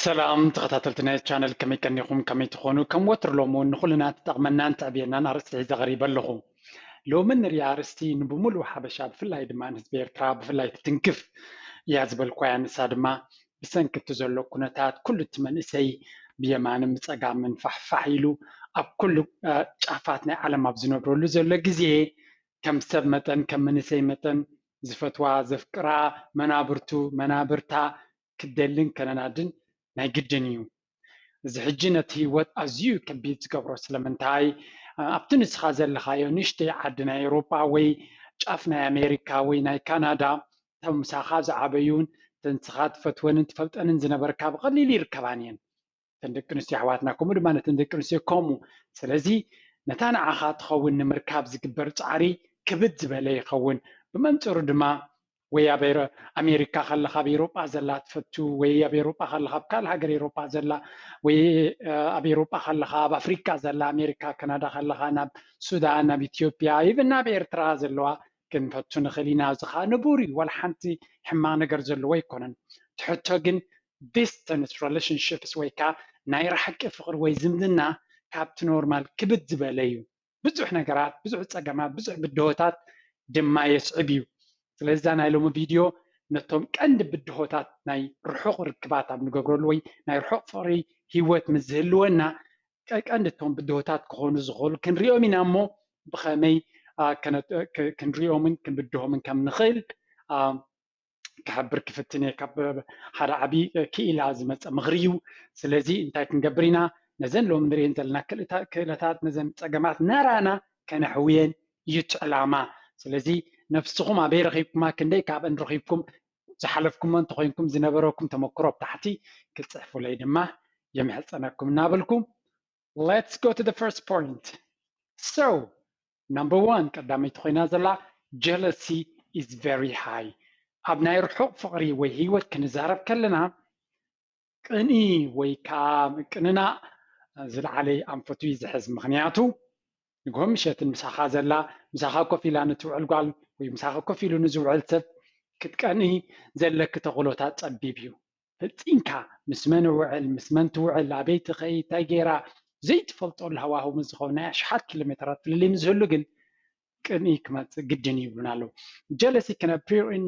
ሰላም ተኸታተልቲ ናይ ቻነል፣ ከመይ ቀኒኹም? ከመይ ትኾኑ? ከም ወትሩ ሎሚ እውን ንኹልና ትጠቕመናን ተዕብየናን ኣርእስቲ ሒዘ ቀሪበ ኣለኹ። ሎሚ ንሪኣ ኣርእስቲ ንብምሉእ ሓበሻ፣ ብፍላይ ድማ ንህዝቢ ኤርትራ ብፍላይ ትትንክፍ እያ ዝበልኳያ። ንሳ ድማ ብሰንኪ እቲ ዘሎ ኩነታት ኩሉ እቲ መንእሰይ ብየማንን ብጸጋምን ፋሕፋሕ ኢሉ ኣብ ኩሉ ጫፋት ናይ ዓለም ኣብ ዝነብረሉ ዘሎ ግዜ ከም ሰብ መጠን ከም መንእሰይ መጠን ዝፈትዋ ዘፍቅራ መናብርቱ መናብርታ ክደልን ከነናድን ናይ ግድን እዩ። እዚ ሕጂ ነቲ ህይወት ኣዝዩ ከቢድ ዝገብሮ ስለምንታይ ኣብቲ ንስኻ ዘለኻዮ ንእሽተይ ዓዲ ናይ ኤውሮጳ ወይ ጫፍ ናይ ኣሜሪካ ወይ ናይ ካናዳ እቶም ምሳኻ ዝዓበዩን እተን ንስኻ ትፈትወንን ትፈልጠንን ዝነበርካ ብቐሊሉ ይርከባን እየን። እተን ደቂ ኣንስትዮ ኣሕዋትና ከምኡ ድማ ነተን ደቂ ኣንስትዮ ከምኡ። ስለዚ ነታ ንዓኻ ትኸውን ንምርካብ ዝግበር ጻዕሪ ክብድ ዝበለ ይኸውን። ብመንጽሩ ድማ ወይ ኣብ ኣሜሪካ ከለኻ ኣብ ኤውሮጳ ዘላ ትፈቱ ወይ ኣብ ኤውሮጳ ከለኻ ኣብ ካልእ ሃገር ኤውሮጳ ዘላ ወይ ኣብ ኤውሮጳ ከለኻ ኣብ ኣፍሪካ ዘላ ኣሜሪካ ካናዳ ከለኻ ናብ ሱዳን ናብ ኢትዮጵያ ኢቭን ናብ ኤርትራ ዘለዋ ክንፈቱ ንኽእል ኢና። እዚ ከዓ ንቡር እዩ፣ ዋላ ሓንቲ ሕማቕ ነገር ዘለዎ ኣይኮነን። ትሕቶ ግን distance relationships ወይ ከዓ ናይ ራሕቂ ፍቕሪ ወይ ዝምድና ካብቲ ኖርማል ክብድ ዝበለ እዩ። ብዙሕ ነገራት፣ ብዙሕ ፀገማት፣ ብዙሕ ብድሆታት ድማ የስዕብ እዩ። ስለዚ እዛ ናይ ሎሚ ቪድዮ ነቶም ቀንዲ ብድሆታት ናይ ርሑቕ ርክባት ኣብ ንገብረሉ ወይ ናይ ርሑቕ ፍቕሪ ህይወት ምስ ዝህልወና ቀንዲ እቶም ብድሆታት ክኾኑ ዝኽእሉ ክንሪኦም ኢና እሞ ብኸመይ ክንሪኦምን ክንብድሆምን ከም ንኽእል ክሕብር ክፍትን እየ። ካብ ሓደ ዓብዪ ክኢላ ዝመፀ ምኽሪ እዩ። ስለዚ እንታይ ክንገብር ኢና? ነዘን ሎሚ ንሪኤን ዘለና ክእለታት ነዘን ፀገማት ናራና ከነሕውየን እዩ እቲ ዕላማ። ስለዚ ነፍስኹም ኣበይ ረኺብኩማ? ክንደይ ካብአን ረኺብኩም? ዝሓለፍኩሞ እንተኾይንኩም ዝነበረኩም ተመክሮ ኣብ ታሕቲ ክትፅሕፉለይ ድማ የምሕፀነኩም እናበልኩ let's go to the first point. So number one ቀዳመይቲ ኮይና ዘላ jealousy is very high። ኣብ ናይ ርሑቕ ፍቕሪ ወይ ህይወት ክንዛረብ ከለና ቅንኢ ወይ ከዓ ቅንና ዝለዓለ ኣንፈቱ እዩ ዝሕዝ። ምክንያቱ ንግሆ ምሸትን ምሳኻ ዘላ ምሳኻ ኮፍ ኢላ ንትውዕል ጓል ወይ ምሳኻ ኮፍ ኢሉ ንዝውዕል ሰብ ክትቀንኢ ዘለኪ ተኽእሎታት ጸቢብ እዩ። ፈጺምካ ምስ መን እውዕል ምስ መን ትውዕል ኣበይ ትኸይድ እንታይ ገይራ ዘይትፈልጠሉ ሃዋህው ምስ ዝኸውን ናይ ኣሽሓት ኪሎ ሜትራት ፍልልይ ምስ ዝህሉ ግን ቅንኢ ክመፅእ ግድን እዩ ይብሉና ኣለዉ። Jealousy can appear in,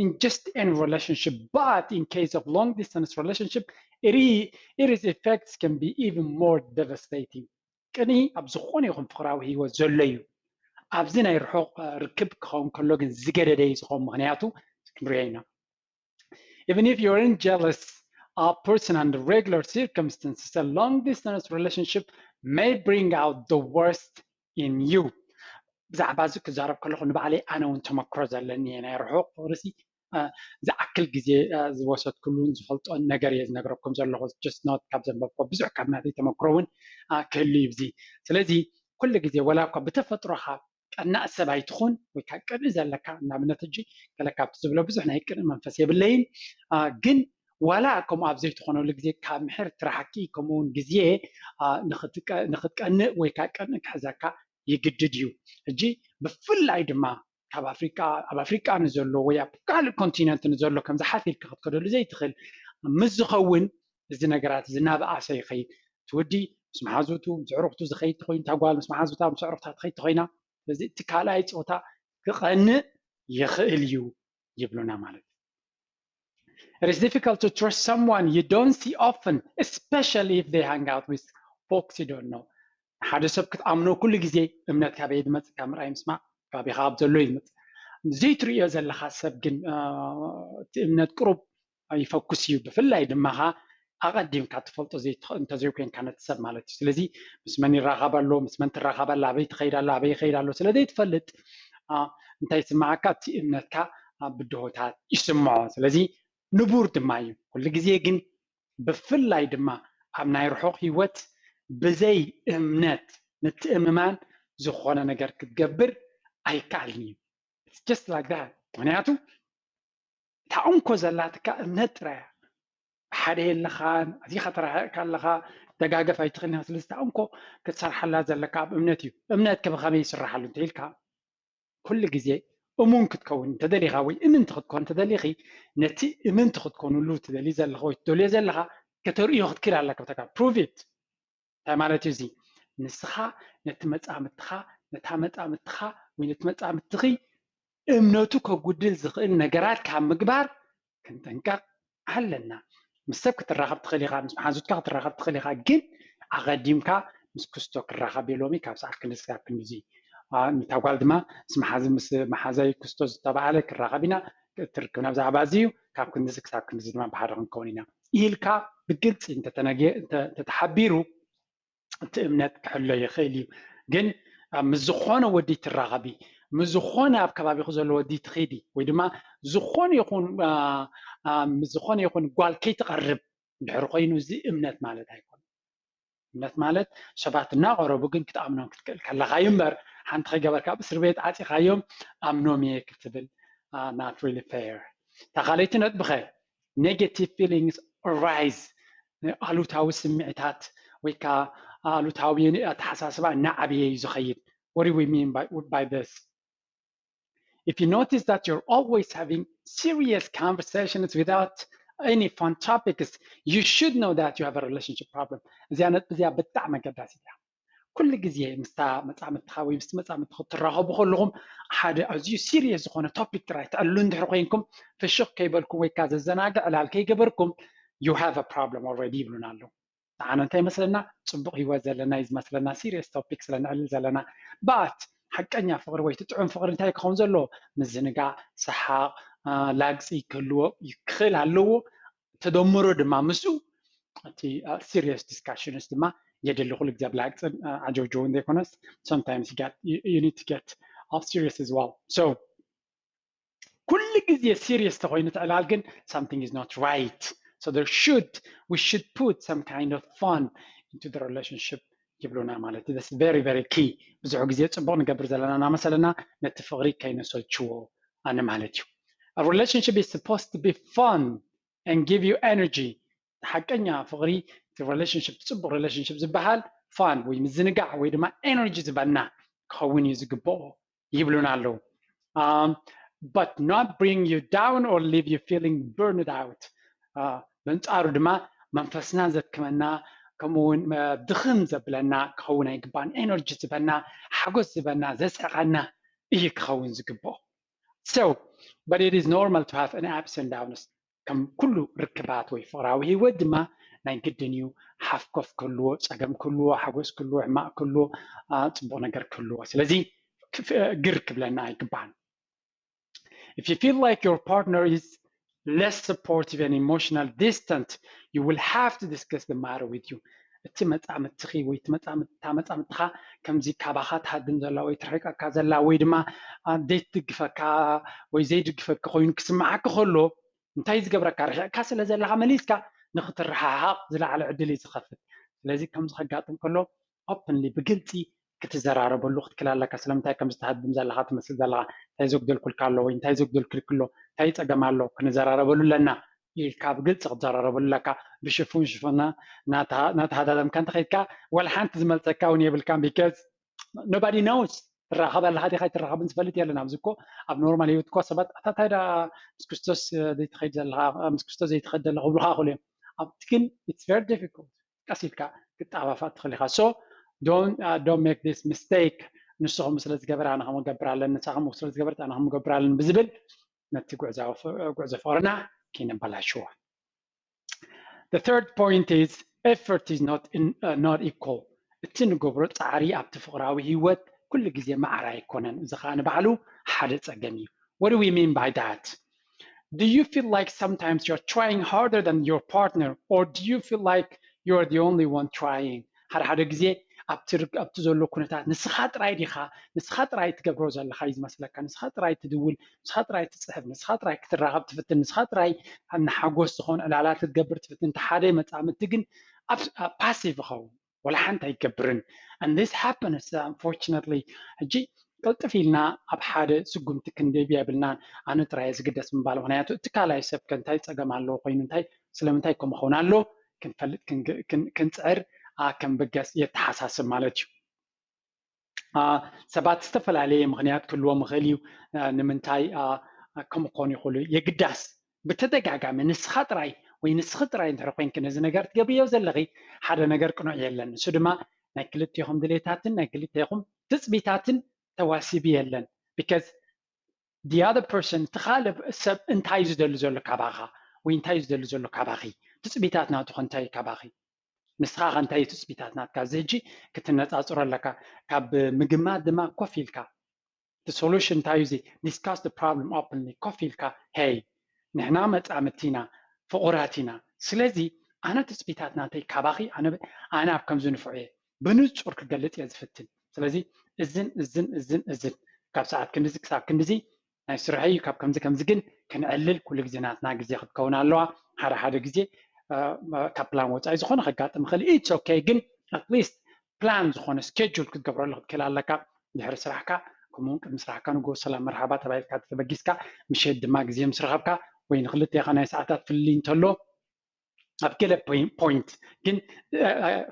in just any relationship, but in case of long distance relationship, it, it is effects can be even more devastating. ቅንኢ ኣብ ዝኾነ ይኹን ፍቕራዊ ህይወት ዘሎ እዩ። ኣብዚ ናይ ርሑቕ ርክብ ክኸውን ከሎ ግን ዝገደደ እዩ ዝኸውን፣ ምኽንያቱ ክንሪኦ ኢና። Even if you're in jealous a person under regular circumstances, a long distance relationship may bring out the worst in you. ብዛዕባ እዚ ክዛረብ ከለኹ ንባዕለይ ኣነ እውን ተመክሮ ዘለኒ እየ። ናይ ርሑቕ ፍቕርሲ ዝኣክል ግዜ ዝወሰድኩሉን ዝፈልጦን ነገር እየ ዝነግረኩም ዘለኹ። Just not ካብ ዘንበብኮ ብዙሕ ካብ ናተይ ተመክሮ እውን ክህሉ እዩ። ስለዚ ኩሉ ግዜ ወላ እኳ ብተፈጥሮኻ ቀናእ ሰብ ኣይትኹን ወይ ከዓ ቅንኢ ዘለካ ንኣብነት ሕጂ ገለ ካብቲ ዝብሎ ብዙሕ ናይ ቅንኢ መንፈስ የብለይን። ግን ዋላ ከምኡ ኣብ ዘይትኾነሉ ግዜ ካብ ምሕር ትራሓቂ ከምኡውን ግዜ ንክትቀንእ ወይ ከዓ ቅንኢ ክሕዘካ ይግድድ እዩ። ሕጂ ብፍላይ ድማ ካብ ኣፍሪቃ ኣብ ኣፍሪቃ ንዘሎ ወይ ኣብ ካልእ ኮንቲነንት ንዘሎ ከምዚ ሓፊልካ ክትከደሉ ዘይትኽእል ምስ ዝኸውን እዚ ነገራት እዚ እናበኣሰ ይኸይድ። እቲ ወዲ ምስ መሓዙቱ ምስ ዕሩኽቱ ዝኸይድ ተኮይኑ እታ ጓል ምስ መሓዙታ ምስ ዕሩኽታ ትኸይድ ተኮይና ስለዚ እቲ ካልኣይ ፆታ ክቐንእ ይኽእል እዩ ይብሉና ማለት እዩ። It is difficult to trust someone you don't see often, especially if they hang out with folks you don't know. ሓደ ሰብ ክትኣምኖ ኩሉ ግዜ እምነት ካበይ ዝመፅእ ካብ ምርኣይ ምስማዕ ከባቢኻ ኣብ ዘሎ እዩ ዝመፅእ። ዘይትርእዮ ዘለኻ ሰብ ግን እቲ እምነት ቅሩብ ይፈኩስ እዩ። ብፍላይ ድማ ኻ ኣቐዲምካ ትፈልጦ እንተዘይኮይንካ ነቲ ሰብ ማለት እዩ። ስለዚ ምስ መን ይራኸብ ኣሎ ምስ መን ትራኸብ ኣላ ኣበይ ትኸይድ ኣላ ኣበይ ይኸይድ ኣሎ ስለ ዘይትፈልጥ እንታይ ይስምዓካ? እቲ እምነትካ ብድሆታት ይስምዖ። ስለዚ ንቡር ድማ እዩ። ኩሉ ግዜ ግን ብፍላይ ድማ ኣብ ናይ ርሑቕ ህይወት ብዘይ እምነት ምትእምማን ዝኾነ ነገር ክትገብር ኣይከኣልን እዩ። It's just like that። ምክንያቱ እታ እንኮ ዘላትካ እምነት ጥራያ። ሓደ የለኻን ኣዚኻ ተራሒቕካ ኣለኻ። ደጋገፍ ኣይትኽእልን ኢኻ። ስለዚ እታ እንኮ ክትሰርሓላ ዘለካ ኣብ እምነት እዩ። እምነት ከ ብኸመይ ይስራሓሉ እንተኢልካ ኩሉ ግዜ እሙን ክትከውን እንተደሊኻ ወይ እምንቲ ክትከውን እንተደሊኺ ነቲ እምንቲ ክትኮንሉ ትደሊ ዘለኻ ወይ ትደልዮ ዘለኻ ከተርእዮ ክትክእል ኣለካ። ብተካ prove it። እንታይ ማለት እዩ እዚ? ንስኻ ነቲ መጻምድትኻ፣ ነታ መጻምድትኻ ወይ ነቲ መጻምድትኺ እምነቱ ከጉድል ዝኽእል ነገራት ካብ ምግባር ክንጥንቀቕ ኣለና። ምስ ሰብ ክትራኸብ ትኽእል ኢኻ፣ ምስ መሓዙትካ ክትራኸብ ትኽእል ኢኻ፣ ግን ኣቐዲምካ ምስ ክስቶ ክራኸብ የሎሚ ካብ ሰዓት ክንድዚ ክሳብ ክንድዚ። ንታ ጓል ድማ ምስ መሓዛይ ክስቶ ዝተባህለ ክራኸብ ኢና፣ ትርክብና ብዛዕባ እዚ እዩ፣ ካብ ክንድዚ ክሳብ ክንድዚ ድማ ብሓደ ክንከውን ኢና ኢልካ ብግልፂ እንተተሓቢሩ እቲ እምነት ክሕሎ ይኽእል እዩ። ግን ምስ ዝኾነ ወዲ ትራኸቢ፣ ምስ ዝኾነ ኣብ ከባቢኹ ዘሎ ወዲ ትኺዲ፣ ወይ ድማ ዝኾነ ይኹን ምስ ዝኾነ ይኹን ጓል ከይትቐርብ ድሕሪ ኮይኑ፣ እዚ እምነት ማለት ኣይኮነን። እምነት ማለት ሰባት እናቐረቡ ግን ክትኣምኖም ክትክእል ከለኻ እዩ እምበር፣ ሓንቲ ከይገበርካ ኣብ እስር ቤት ዓፂኻዮም ኣምኖም እየ ክትብል not really fair። እታ ካልኣይቲ ነጥብኸ negative feelings arise፣ ኣሉታዊ ስምዒታት ወይ ከዓ ኣሉታዊ ኣተሓሳስባ እናዓበየ እዩ ዝኸይድ። What do we mean by, by this? If you notice that you're always having serious conversations without any fun topics, you should know that you have a relationship problem. እዚኣ ነጥቢ እዚኣ ብጣዕሚ ኣገዳሲት እያ። ኩሉ ግዜ ምስታ መጻምድትኻ ወይ ምስቲ መጻምድትኻ ትራኸቡ ከለኹም ሓደ ኣዝዩ serious ዝኾነ topic ጥራይ ተዕልሉ እንድሕር ኮይንኩም፣ ፍሽኽ ከይበልኩም ወይ ከዓ ዘዘናግዕ ዕላል ከይገበርኩም you have a problem already ይብሉና ኣለዉ። ንዓና እንታይ ይመስለና? ጽቡቕ ህይወት ዘለና እዩ ዝመስለና፣ serious topic ስለ ነዕልል ዘለና። But ሓቀኛ ፍቕሪ ወይ እቲ ጥዑም ፍቕሪ እንታይ ክኸውን ዘለዎ? ምዝንጋዕ፣ ሰሓቕ፣ ላግጺ ክህልዎ ክኽእል ኣለዎ። ተደምሮ ድማ ምስኡ እቲ serious discussions ድማ የድሊ። ኩሉ ግዜ ኣብ ላግጽን ዓጀውጀውን ዘይኮነስ sometimes you need to get serious as well. So ኩሉ ግዜ serious ተኮይኑ ትዕላል ግን something is not right. So there should, we should put some kind of fun into the relationship ይብሉና ማለት እዩ። That's very, very key. ብዙሕ ግዜ ጽቡቕ ንገብር ዘለና እናመሰለና ነቲ ፍቕሪ ከይነሰልችዎ ኣነ ማለት እዩ። A relationship is supposed to be fun and give you energy. ሓቀኛ ፍቕሪ፣ relationship፣ ጽቡቕ relationship ዝበሃል fun ወይ ምዝንጋዕ ወይ ድማ energy ዝበና ክኸውን እዩ ዝግብኦ ይብሉና ኣለዉ። But not bring you down or leave you feeling burned out. በንጻሩ ድማ መንፈስና ዘድክመና፣ ከምኡ እውን ድኽም ዘብለና ክኸውን ኣይግባን። Energy ዝበና፣ ሓጎስ ዝበና፣ ዘስሕቐና እዩ ክኸውን ዝግብኦ። So but it is normal to have an ups and downs. ከም ኩሉ ርክባት ወይ ፍቕራዊ ህይወት ድማ ናይ ግድን እዩ ሓፍኮፍ ክህልዎ፣ ጸገም ክህልዎ፣ ሓጎስ ክህልዎ፣ ሕማቕ ክህልዎ፣ ጽቡቕ ነገር ክህልዎ። ስለዚ ግር ክብለና ኣይግባን። If you feel like your partner is less supportive and emotional distant, you will have to discuss the matter with you. እቲ መጻምድትኺ ወይ እቲ መጻምድታ መጻምድትኻ ከምዚ ካባኻ ትሃድም ዘላ ወይ ትርሕቀካ ዘላ ወይ ድማ ዘይትድግፈካ ወይ ዘይድግፈኪ ኮይኑ ክስምዓኪ ከሎ እንታይ ዝገብረካ? ርሒቕካ ስለ ዘለኻ መሊስካ ንክትረሓሓቕ ዝለዓለ ዕድል እዩ ዝኸፍት። ስለዚ ከምዚ ከጋጥም ከሎ openly ብግልፂ ክትዘራረበሉ ክትክእል ኣለካ። ስለምንታይ ከም ዝተሃድም ዘለኻ ትመስል ዘለኻ? እንታይ ዘጉደልኩልካ ኣሎ ወይ እንታይ ዘጉደልኩልኪ ኣሎ? እንታይ ፀገም ኣሎ? ክንዘራረበሉ ኣለና ኢልካ ብግልፂ ክትዘራረበሉ ኣለካ። ብሽፉን ሽፉና ናተሃዳደምካ እንተኸይድካ ዋላ ሓንቲ ዝመልሰካ እውን የብልካን። Because nobody knows ትራኸብ ኣለኻ ዲኻ ኣይትራኸብን ዝፈልጥ የለን። ኣብዚ እኮ ኣብ ኖርማል ህይወት እኮ ሰባት ኣታ እንታይ ደኣ ምስ ክርስቶስ ዘይትኸይድ ዘለኻ ምስ ክርስቶስ ዘይትኸድ ዘለኻ ክብሉኻ ይኽእሉ እዮም። ኣብቲ ግን it's very difficult። ቀስ ኢልካ ክትጠፋፋእ ትኽእል ኢኻ። So don't make this mistake። ንሱ ከምኡ ስለ ዝገበረ ኣነ ከምኡ እገብር ኣለኒ፣ ንሳ ከምኡ ስለ ዝገበረት ኣነ ከምኡ እገብር ኣለኒ ብዝብል ነቲ ጉዕዞ ፍቕርና ከይነበላሽዎ። The third point is effort is not in, uh, not equal. እቲ ንገብሮ ጻዕሪ ኣብቲ ፍቕራዊ ህይወት ኩሉ ግዜ ማዕረ ኣይኮነን። እዚ ኸኣ ንባዕሉ ሓደ ጸገም እዩ። What do we mean by that? Do you feel like sometimes you're trying harder than your partner, or do you feel like you're the only one trying? ሓደ ሓደ ግዜ ኣብቲ ዘሎ ኩነታት ንስኻ ጥራይ ዲኻ፣ ንስኻ ጥራይ ትገብሮ ዘለኻ እዩ ዝመስለካ፣ ንስኻ ጥራይ ትድውል፣ ንስኻ ጥራይ ትጽሕፍ፣ ንስኻ ጥራይ ክትራኸብ ትፍትን፣ ንስኻ ጥራይ ንሓጎስ ዝኾኑ ዕላላት ክትገብር ትፍትን። እቲ ሓደ መጻምድቲ ግን ፓሲቭ ይኸውን፣ ወላ ሓንቲ ኣይገብርን። And this happens, unfortunately. ሕጂ ቅልጥፍ ኢልና ኣብ ሓደ ስጉምቲ ክንድብ የብልናን። ኣነ ጥራይ ዝግደስ ምባል፣ ምክንያቱ እቲ ካልኣይ ሰብ ከ እንታይ ጸገም ኣለዎ ኮይኑ እንታይ ስለምንታይ ከምኡ ክኸውን ኣሎ ክንፈልጥ ክንጽዕር ክንብገስ የተሓሳስብ ማለት እዩ። ሰባት ዝተፈላለየ ምክንያት ክህልዎም ይኽእል እዩ ንምንታይ ከምኡ ክኾኑ ይኽእሉ። የግዳስ ብተደጋጋሚ ንስኻ ጥራይ ወይ ንስኺ ጥራይ እንድሕር ኮይንኪ ነዚ ነገር ትገብርዮ ዘለኺ ሓደ ነገር ቅኑዕ የለን። ንሱ ድማ ናይ ክልቴኹም ድሌታትን ናይ ክልቴኹም ትፅቢታትን ተዋሲቢ የለን። Because the other person፣ እቲ ካልእ ሰብ እንታይ እዩ ዝደሊ ዘሎ ካባኻ ወይ እንታይ እዩ ዝደሊ ዘሎ ካባኺ? ትፅቢታት ናቱ ከ እንታይ እዩ ካባኺ? ንስኻ ከ እንታይ እዩ ትፅቢታት ናትካ? እዚ ሕጂ ክትነፃፅሮ ኣለካ። ካብ ምግማት ድማ ኮፍ ኢልካ እቲ solution እንታይ እዩ? እዚ discuss the problem openly፣ ኮፍ ኢልካ፣ ሄይ፣ ንሕና መፃምድቲ ኢና፣ ፍቑራት ኢና። ስለዚ ኣነ ትፅቢታት ናተይ ካባኺ፣ ኣነ ኣነ ኣብ ከምዚ ንፉዕ እየ፣ ብንፁር ክገልፅ እየ ዝፍትን። ስለዚ እዝን እዝን እዝን እዝን፣ ካብ ሰዓት ክንድዚ ክሳብ ክንድዚ ናይ ስርሐይ እዩ፣ ካብ ከምዚ ከምዚ ግን ክንዕልል ኩሉ ግዜ ናትና ግዜ ክትከውን ኣለዋ። ሓደ ሓደ ግዜ ካብ ፕላን ወፃኢ ዝኾነ ከጋጥም ይኽእል፣ it's okay። ግን at least ፕላን ዝኾነ schedule ክትገብረሉ ክትክእል ኣለካ። ድሕሪ ስራሕካ ከምኡውን ቅድሚ ስራሕካ ንጎ ሰላም መርሓባ ተባሂልካ ተበጊስካ፣ ምሸት ድማ ግዜ ምስ ረኸብካ ወይ ንክልቴኻ ናይ ሰዓታት ፍልልይ እንተሎ ኣብ ገለ point ግን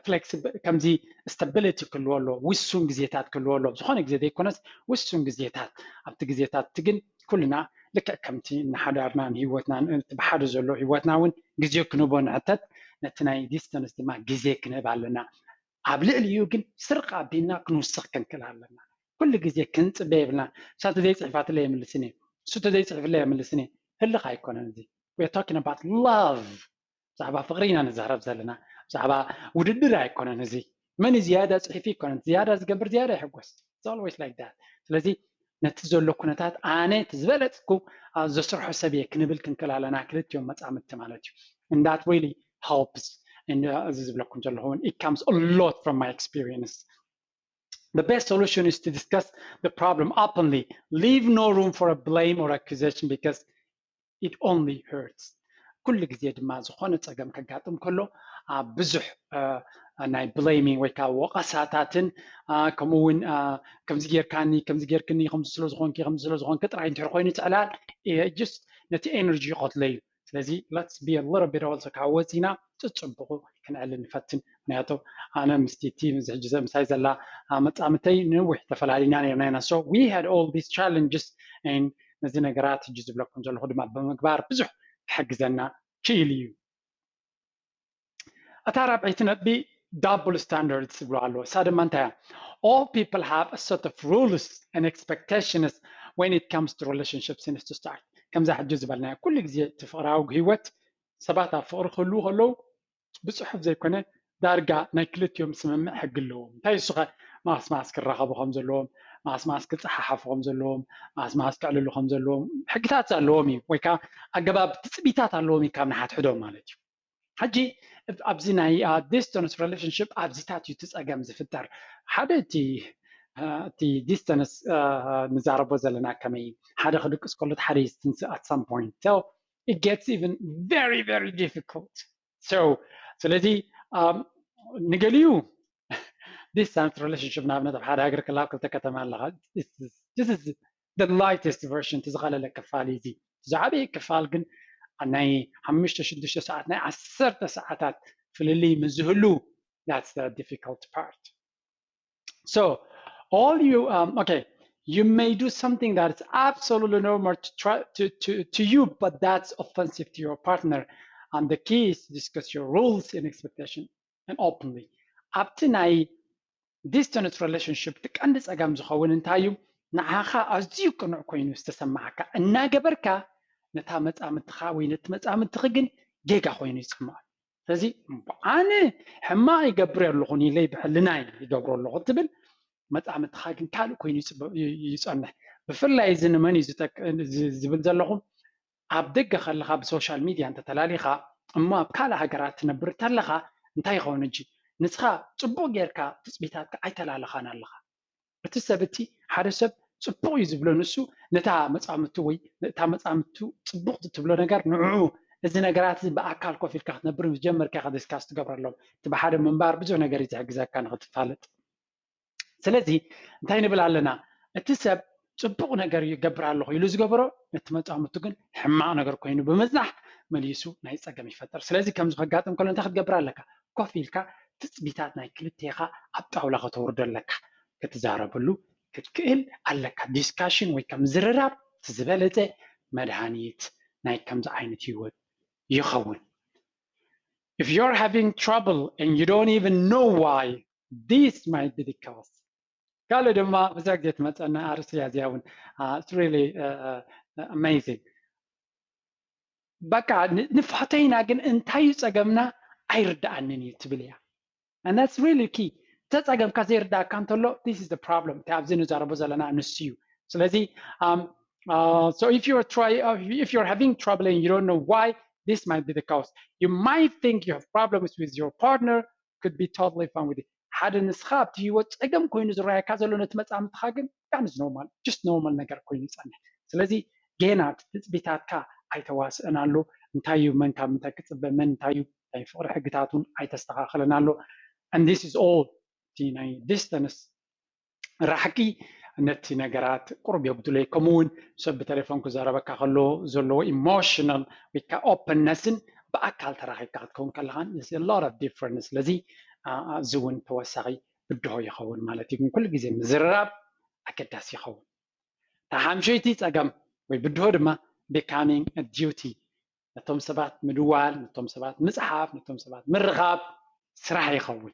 flexible፣ ከምዚ stability ክህልዎ ኣለዎ፣ ውሱን ግዜታት ክህልዎ ኣለዎ። ዝኾነ ግዜ ዘይኮነስ ውሱን ግዜታት፣ ኣብቲ ግዜታት እቲ ግን ኩልና ልክዕ ከምቲ ንሓዳርና ንህይወትና ብሓደ ዘሎ ህይወትና እውን ግዜ ክንህቦ ንሕተት፣ ነቲ ናይ distance ድማ ግዜ ክንህብ ኣለና። ኣብ ልዕሊኡ ግን ስርቅ ኣቢልና ክንውስኽ ክንክእል ኣለና። ኩሉ ግዜ ክንፅበ የብልና። እሳ ተዘይፅሒፋትለይ የምልስን እየ፣ እሱ ተዘይፅሒፍለይ የምልስን እየ። ህልኽ ኣይኮነን እዚ። We're talking about love። ብዛዕባ ፍቕሪ ኢና ንዛረብ ዘለና። ብዛዕባ ውድድር ኣይኮነን እዚ። መን ዝያዳ ፅሒፉ ይኮነን፣ ዝያዳ ዝገብር ዝያዳ ይሕጎስ። It's always like that። ስለዚ ነቲ ዘሎ ኩነታት ኣነ እቲ ዝበለፅኩ ዘስርሖ ሰብ እየ ክንብል ክንክእል ኣለና፣ ክልቲኦም መፃምድቲ ማለት እዩ። And that really helps። እዚ ዝብለኩም ዘለኹ እውን it comes a lot from my experience. The best solution is to discuss the problem openly. Leave no room for a blame or accusation because it only hurts. ኩሉ ግዜ ድማ ዝኾነ ፀገም ከጋጥም ከሎ ኣብ ብዙሕ ናይ blaming ወይ ከዓ ወቐሳታትን ከምኡ እውን ከምዚ ጌርካኒ፣ ከምዚ ጌርክኒ፣ ከምዚ ስለዝኾንኪ፣ ከምዚ ስለዝኾንኪ ጥራይ እንድሕር ኮይኑ ትዕላል just ነቲ energy ይቐትሎ እዩ። ስለዚ let's be a little bit also ካብ ወፂና ፅፅብቑ ክንዕልል ንፈትን። ምክንያቱ ኣነ ምስቲ እቲ እዚ ሕጂ ምሳይ ዘላ መፃምተይ ንዊሕ ተፈላሊና ነርና ኢና። So we had all these challenges and ነዚ ነገራት ሕጂ ዝብለኩም ዘለኹ ድማ ብምግባር ብዙሕ ክሕግዘና ክኢሉ እዩ። እታ ራብዐይቲ ነጥቢ double standards ዝብሎ ኣሎ። እሳ ድማ እንታይ እያ? All people have a set of rules and expectations when it comes to relationships and to start። ከምዛ ሕጂ ዝበልናዮ ኩሉ ግዜ እቲ ፍቕራዊ ህይወት ሰባት ኣብ ፍቕሪ ክህልዉ ከለዉ ብፅሑፍ ዘይኮነ ዳርጋ ናይ ክልቲኦም ስምምዕ ሕጊ ኣለዎም። እንታይ እሱ ኸ? ማስ ማስ ክራኸቡ ከም ዘለዎም፣ ማስ ማስ ክፀሓሓፉ ከም ዘለዎም፣ ማስ ማስ ክዕልሉ ከም ዘለዎም ሕግታት ኣለዎም እዩ፣ ወይ ከዓ ኣገባብ ትፅቢታት ኣለዎም እዩ ካብ ንሓድሕዶም ማለት እዩ። ሕጂ ኣብዚ ናይ distance relationship ኣብዚታት እዩ እቲ ፀገም ዝፍጠር። ሓደ እቲ እቲ distance ንዛረቦ ዘለና ከመይ ሓደ ክድቅስ ከሎ ሓደ ይስትንስ at some point, so it gets even very very difficult. So ስለዚ ንገሊኡ distance relationship ንኣብነት ኣብ ሓደ ሃገር ክላ ኣብ ክልተ ከተማ ኣለኻ፣ this is the lightest version፣ እቲ ዝቐለለ ክፋል እዩ። እዚ ዝዓበየ ክፋል ግን ናይ ሓሙሽተ ሽዱሽተ ሰዓት ናይ ዓሰርተ ሰዓታት ፍልልይ ምስ ዝህሉ that's the difficult part. So all you um, okay, you may do something that is absolutely normal to try to, to, to you, but that's offensive to your partner. And the key is to discuss your rules and expectation and openly. ኣብቲ ናይ distance relationship እቲ ቀንዲ ፀገም ዝኸውን እንታይ እዩ? ንዓኻ ኣዝዩ ቅኑዕ ኮይኑ ዝተሰማዓካ እናገበርካ ነታ መፃምድትኻ ወይ ነቲ መፃምድትኺ ግን ጌጋ ኮይኑ ይፅምዖ። ስለዚ ኣነ ሕማቕ ይገብር ኣለኹ ኢለይ ብሕልናይ ይገብሮ ኣለኹ ትብል፣ መፃምድትኻ ግን ካልእ ኮይኑ ይፅንሕ። ብፍላይ እዚ ንመን እዩ ዝብል ዘለኹም ኣብ ደገ ከለኻ ብሶሻል ሚድያ እንተተላሊኻ እሞ ኣብ ካልእ ሃገራት ትነብር ተለኻ እንታይ ይኸውን? እጂ ንስኻ ፅቡቕ ጌርካ ትፅቢታትካ ኣይተላለኻን ኣለኻ። እቲ ሰብ እቲ ሓደ ሰብ ፅቡቕ እዩ ዝብሎ ንሱ ነታ መፃምቱ ወይ እታ መፃምቱ ፅቡቕ ትብሎ ነገር ንዕኡ እዚ ነገራት እዚ ብኣካል ኮፍ ኢልካ ክትነብር ምስ ጀመርካ ኢኻ ዲስካስ ትገብረሎም። እቲ ብሓደ ምንባር ብዙሕ ነገር እዩ ዝሕግዘካ ንክትፋለጥ። ስለዚ እንታይ ንብል ኣለና? እቲ ሰብ ፅቡቕ ነገር ይገብር ኣለኹ ኢሉ ዝገበሮ ነቲ መፃምቱ ግን ሕማቕ ነገር ኮይኑ ብምፅናሕ መሊሱ ናይ ፀገም ይፈጥር። ስለዚ ከምዚ ከጋጥም ከሎ እንታይ ክትገብር ኣለካ? ኮፍ ኢልካ ትፅቢታት ናይ ክልቴኻ ኣብ ጣውላ ከተውርዶ ኣለካ። ክትዛረበሉ ክትክእል ኣለካ። ዲስካሽን ወይ ከም ዝርራብ እቲ ዝበለፀ መድሃኒት ናይ ከምዚ ዓይነት ህይወት ይኸውን። If you're having trouble and you don't even know why, this might be the cause. ካልእ ድማ ብዙሕ ግዜ ትመፀና ኣርእስቲ እያ እዚኣ እውን it's really amazing። በቃ ንፋተይና ግን እንታይ እዩ ፀገምና ኣይርዳኣንን እዩ ትብል እያ። And that's really key። ተፀገምካ ዘይርዳእካ እንተሎ this is the problem። እቲ ኣብዚ ንዛረቦ ዘለና ንሱ እዩ። ስለዚ so if you're try if you're having trouble and you don't know why, this might be the cause. You might think you have problems with your partner, could be totally fine with it. ሓደ ንስኻ ኣብቲ ህይወት ፀገም ኮይኑ ዝረኣየካ ዘሎ ነቲ መፃምድኻ ግን that is normal, just normal ነገር ኮይኑ ይፀንሕ። ስለዚ ጌና እቲ ትፅቢታትካ ኣይተዋስእን ኣሎ። እንታይ እዩ መን ካብ ምንታይ ክፅበ፣ መን እንታይ እዩ ናይ ፍቕሪ ሕግታት እውን ኣይተስተኻኸለን ኣሎ። And this is all እቲ ናይ distance ራሕቂ ነቲ ነገራት ቁሩብ የጉድሎ እዩ። ከምኡ እውን ሰብ ብቴሌፎን ክዛረበካ ከሎ ዘለዎ ኢሞሽናል ወይ ከዓ ኦፐንነስን ብኣካል ተራኺብካ ክትከውን ከለኻን lot of difference። ስለዚ እዚ እውን ተወሳኺ ብድሆ ይኸውን ማለት እዩ። ግን ኩሉ ግዜ ምዝርራብ ኣገዳሲ ይኸውን። ተሓምሸይቲ ፀገም ወይ ብድሆ ድማ becoming a duty፣ ነቶም ሰባት ምድዋል፣ ነቶም ሰባት ምፅሓፍ፣ ነቶም ሰባት ምርኻብ ስራሕ ይኸውን።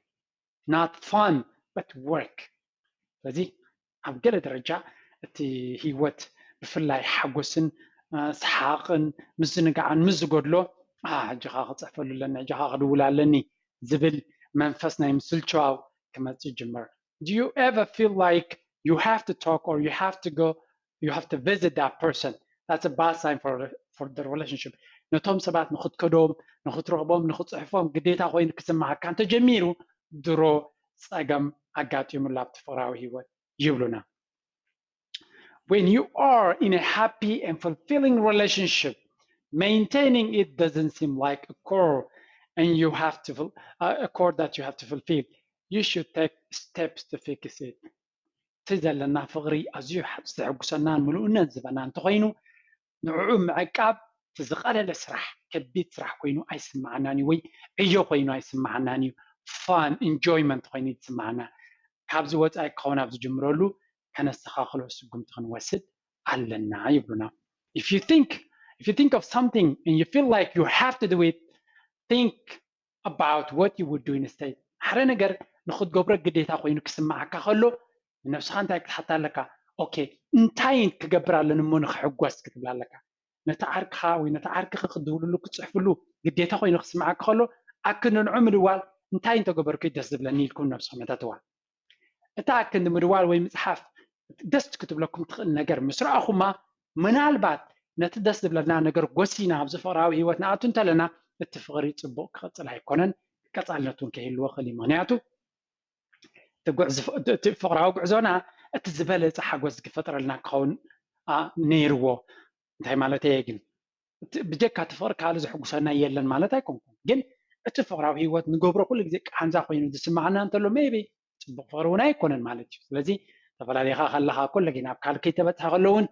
Not fun but work። ስለዚ ኣብ ገለ ደረጃ እቲ ህይወት ብፍላይ ሓጎስን ሰሓቕን ምዝንጋዕን ምስ ዝጎድሎ ሕጂ ኸዓ ክፅሕፈሉ ኣለኒ፣ ሕጂ ኸዓ ክድውል ኣለኒ ዝብል መንፈስ ናይ ምስልቻው ክመፅእ ይጅምር። Do you ever feel like you have to talk or you have to go you have to visit that person? That's a bad sign for for the relationship. ነቶም ሰባት ንክትከዶም፣ ንክትረኽቦም፣ ንክትፅሕፎም ግዴታ ኮይኑ ክስማዓካ እንተጀሚሩ ድሮ ፀገም ኣጋጢሙላ ኣብቲ ፍቕራዊ ህይወት ይብሉና። When you are in a happy and fulfilling relationship, maintaining it doesn't seem like a chore and you have to uh, a chore that you have to fulfill. You should take steps to fix it. እቲ ዘለና ፍቕሪ ኣዝዩ ዘሐጉሰናን ምሉእነት ዝበና እንተኾይኑ ንዕኡ ምዕቃብ እቲ ዝቐለለ ስራሕ ከቢድ ስራሕ ኮይኑ ኣይስምዓናን እዩ፣ ወይ ዕዮ ኮይኑ ኣይስምዓናን እዩ። ፋን ኢንጆይመንት ኮይኑ ይስምዓና። ካብዚ ወፃኢ ክኸውን ኣብ ዝጅምረሉ ከነስተኻኽሎ ስጉምቲ ክንወስድ ኣለና ይብሉና። If you think if you think of something and you feel like you have to do it, think about what you would do instead። ሓደ ነገር ንክትገብሮ ግዴታ ኮይኑ ክስምዓካ ከሎ ንነብስኻ እንታይ ክትሓታ ኣለካ? ኦኬ፣ እንታይ ክገብር ኣለኒ እሞ ንክሕጎስ ክትብል ኣለካ። ነቲ ዓርክኻ ወይ ነቲ ዓርክኺ ክትድውልሉ ክትፅሕፍሉ ግዴታ ኮይኑ ክስምዓካ ከሎ ኣክንዲ ንዑ ምድዋል እንታይ እንተገበርኩ ደስ ዝብለኒ ኢልኩም ነብስኹም ሕተትዋ። እታ ክንዲ ምድዋል ወይ ምፅሓፍ ደስ ክትብለኩም ትኽእል ነገር ምስ ረኣኹማ ምናልባት ነቲ ደስ ዝብለና ነገር ጎሲና ኣብዚ ፍቕራዊ ህይወት ንኣቱ እንተለና እቲ ፍቕሪ ፅቡቕ ክቕፅል ኣይኮነን፣ ቀፃልነት እውን ከይህልዎ ክእል እዩ። ምክንያቱ እቲ ፍቕራዊ ጉዕዞና እቲ ዝበለፀ ሓጎስ ክፈጥረልና ክኸውን ነይርዎ። እንታይ ማለት እየ ግን ብጀካ እቲ ፍቕሪ ካልእ ዝሕጉሰና የለን ማለት ኣይኮንኩን። ግን እቲ ፍቕራዊ ህይወት ንገብሮ ኩሉ ግዜ ቃንዛ ኮይኑ ዝስማዓና እንተሎ maybe ፅቡቕ ፍቕሪ እውን ኣይኮነን ማለት እዩ። ስለዚ ተፈላለኻ ከለኻ ኩሉ ግዜ ናብ ካልእ ከይተበፅሐ ከሎ እውን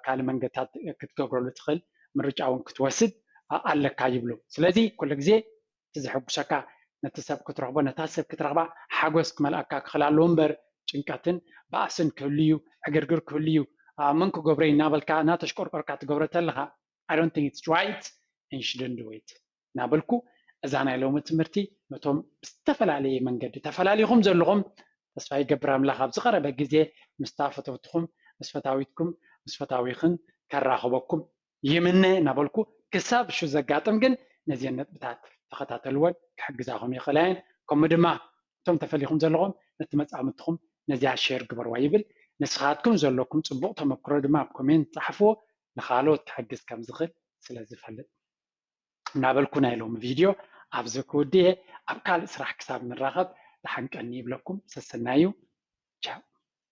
ካልእ መንገድታት ክትገብረሉ ትኽእል ምርጫ እውን ክትወስድ ኣለካ ይብሉ። ስለዚ ኩሉ ግዜ እቲ ዘሐጉሰካ ነቲ ሰብ ክትረኽቦ ነታ ሰብ ክትረኽባ ሓጎስ ክመልኣካ ክኽእል ኣለዎ እምበር ጭንቀትን ባእስን ክህሉ እዩ፣ ዕግርግር ክህሉ እዩ፣ መን ክገብሮ እናበልካ እናተሽቆርቆርካ ትገብሮ ተለኻ I don't think it's right and you shouldn't do it እናበልኩ እዛ ናይ ሎሚ ትምህርቲ ነቶም ብዝተፈላለየ መንገዲ ተፈላሊኹም ዘለኹም ተስፋ ይገብር ኣምላኽ ኣብ ዝቐረበ ግዜ ምስታ ፈተውትኹም ምስ ፈታዊትኩም ምስ ፈታዊኽን ከራኽበኩም ይምነ እናበልኩ ክሳብ ሹ ዘጋጥም ግን ነዚአን ነጥብታት ተኸታተልወን ክሕግዛኹም ይኽእላ እየን። ከምኡ ድማ እቶም ተፈሊኹም ዘለኹም ነቲ መጻምድትኹም ነዚኣ ሼር ግበርዋ ይብል። ንስኻትኩም ዘለኩም ጽቡቕ ተመክሮ ድማ ኣብ ኮሜንት ጻሕፍዎ፣ ንኻልኦት ክሕግዝ ከም ዝኽእል ስለ ዝፈልጥ። እናበልኩ ናይ ሎሚ ቪድዮ ኣብዚ ክውድእ እየ። ኣብ ካልእ ስራሕ ክሳብ ንራኸብ ደሓን ቀኒ ይብለኩም። ሰሰናዩ። ቻው።